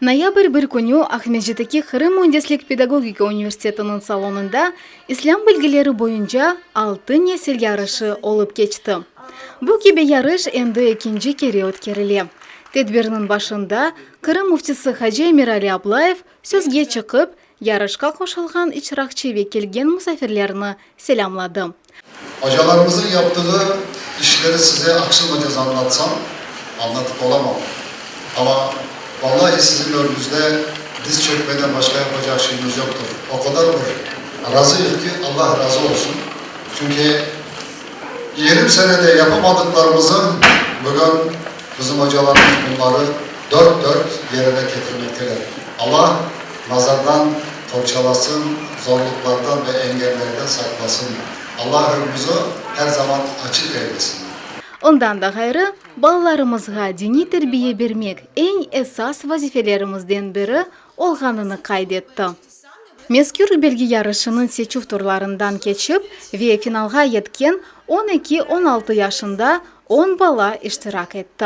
Noyabr bir künü Aqmescitteki Qırım müendislik pedagogika universitetiniñ salonında İslâm bilgileri boyunca Altın nesil yarışı olıp keçti. Bu kibi yarış endi ekinci kere ötkerile. Tedbirniñ başında Qırım Müftisi hacı Emirali Ablayev sözge çıqıp, yarışqa qoşulğan iştirakçi ve kelgen musafirlerni selâmladı. Ocalarımızın yaptığı işleri size aqşamacaz anlatsam, anlatıp olamam. Amma, vallahi sizin önünüzde diz çökmeden başqa yapacaq şeyimiz yoqtur. O qadar bir razıyıq ki, Allah razı olsun. Çünki 20 senede yapamadıqlarımızı bugün bizim ocalarımız bunları dört-dört yerine ketirmekteler. Allah nazardan qorçalasın, zorluqlardan ve engellerden saqlasın. Allah önümizi her zaman açıq eylesin. Ondan da ğayrı, balalarımızğa diniy terbiye bermek eñ esas vazifelerimizden biri olğanını qayd etti. Mezkür belgi yarışınıñ seçüv turlarından keçip ve finalğa yetken on eki, 16 yaşında on bala iştirak etti.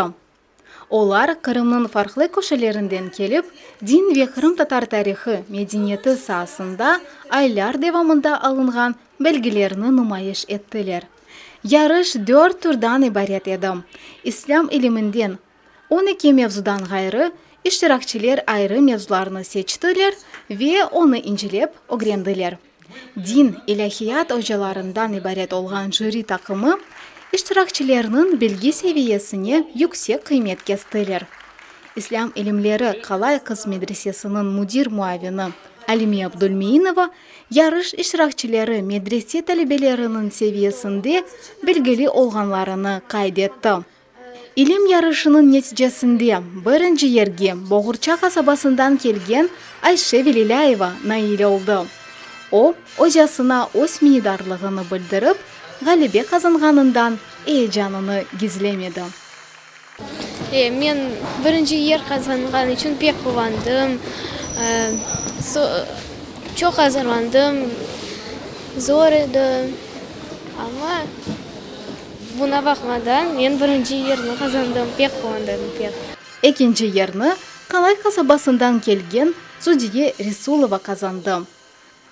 Olar Qırımnıñ farqlı köşelerinden kelip, din ve qırımtatar tarihı, medeniyeti saasında aylar devamında alınğan belgilerni numayış ettiler. Yarış dört turdan ibaret edi, İslâm iliminden 12 mevzudan ğayrı, iştirakçiler ayrı mevzularnı seçtiler ve onı incelep ögrendiler. Din, ilâhiyat ocalarından ibaret olğan jüri taqımı iştirakçilerniñ bilgi seviyesine yüksek qıymet kestiler. İslâm ilimleri Qalay qız medresesiniñ müdir muavini Alime Abdulmeinova yarış iştirakçileri medrese talebeleriniñ seviyesinde bilgili olğanlarını qayd etti. İlim yarışınıñ neticesinde birinci yerge Boğurça qasabasından kelgen Ayşe Velilâyeva nail oldı. O, ocasına öz minnetdarlığını bildirip, ğalebe qazanğanından eyecanını gizlemedi. Men birinci yer qazanğan içün pek quvandım. Çoq azırlandım, zor edi, amma. Buna baqmadan, men birinci yerni qazandım, pek quvandım, pek. Ekinci yerni Qalay qasabasından kelgen Zudiye Resulova qazandı.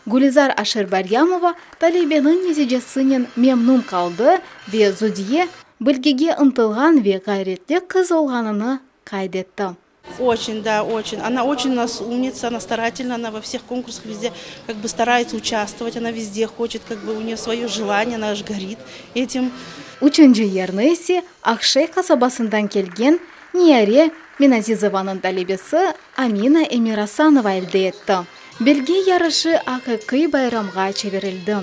Gülizar Aşirbaryamova talebeniñ neticesinen memnun qaldı ve Zudiye bilgige ıntılğan ve ğayretli qız olğanını qayd etti. Oçen, da, oçen. Ona oçen u nas umnitsa, ona staratelna, ona vo vseh konkursah vezde kak bı starayetsya uçastvovat, ona vezde hoçet, kak bı u neyo svoyo jelaniye, ona aj gorit etim. Üçünci yerni ise Aqşeyh qasabasından kelgen Niyare Minazizovanıñ talebesi Amina Emirasanova elde etti. Belge yarışı aqiqiy bayramğa çevirildi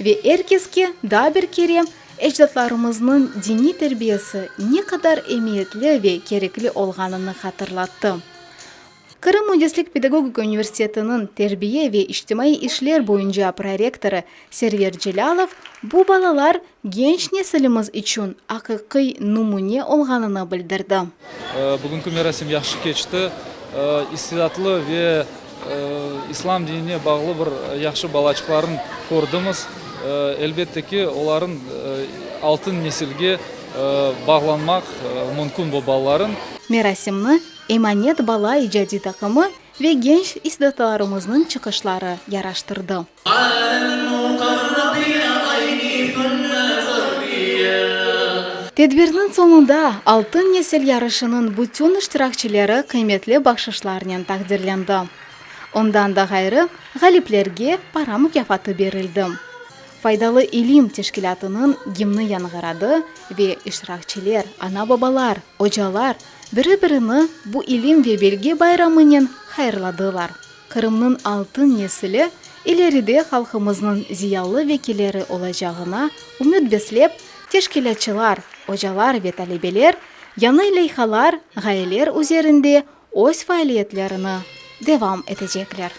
ve er keske daa bir kere Ecdatlarımıznıñ diniy terbiyesi ne qadar emiyetli ve kerekli olğanını hatırlattı. Qırım müendislik pedagogika universitetiniñ terbiye ve içtimaiy işler boyunca prorektorı Server Celâlov bu balalar genç nesilimiz içün aqiqiy numüne olğanını bildirdi. Bugünki merasim yahşı keçti. İstidatlı ve İslam dinine bağlı bir yahşı balaçıqlarnı kördimiz. Elbette ki, olarnıñ altın nesilge bağlanmaq mümkün bu balaların. Merasimni Emanet bala icadiy taqımı ve genç istidatlarımıznıñ çıqışları yaraştırdı. Tedbirniñ soñunda Altın nesil yarışınıñ bütün iştirakçileri qıymetli bahşışlarnen taqdirlendi. Ondan da ğayrı, ğaliplerge para mukâfatı berildi. Faydalı ilim teşkilâtınıñ gimni yañğıradı ve iştirakçiler, ana-babalar, ocalar biri-birini bu ilim ve bilgi bayramınen hayırladılar. Qırımnıñ altın nesili ileride halqımıznıñ ziyalı vekilleri olacağına ümüt beslep, teşkilâtçılar, ocalar ve talebeler yañı leyhalar, ğayeler üzerinde öz faaliyetlerini devam etecekler.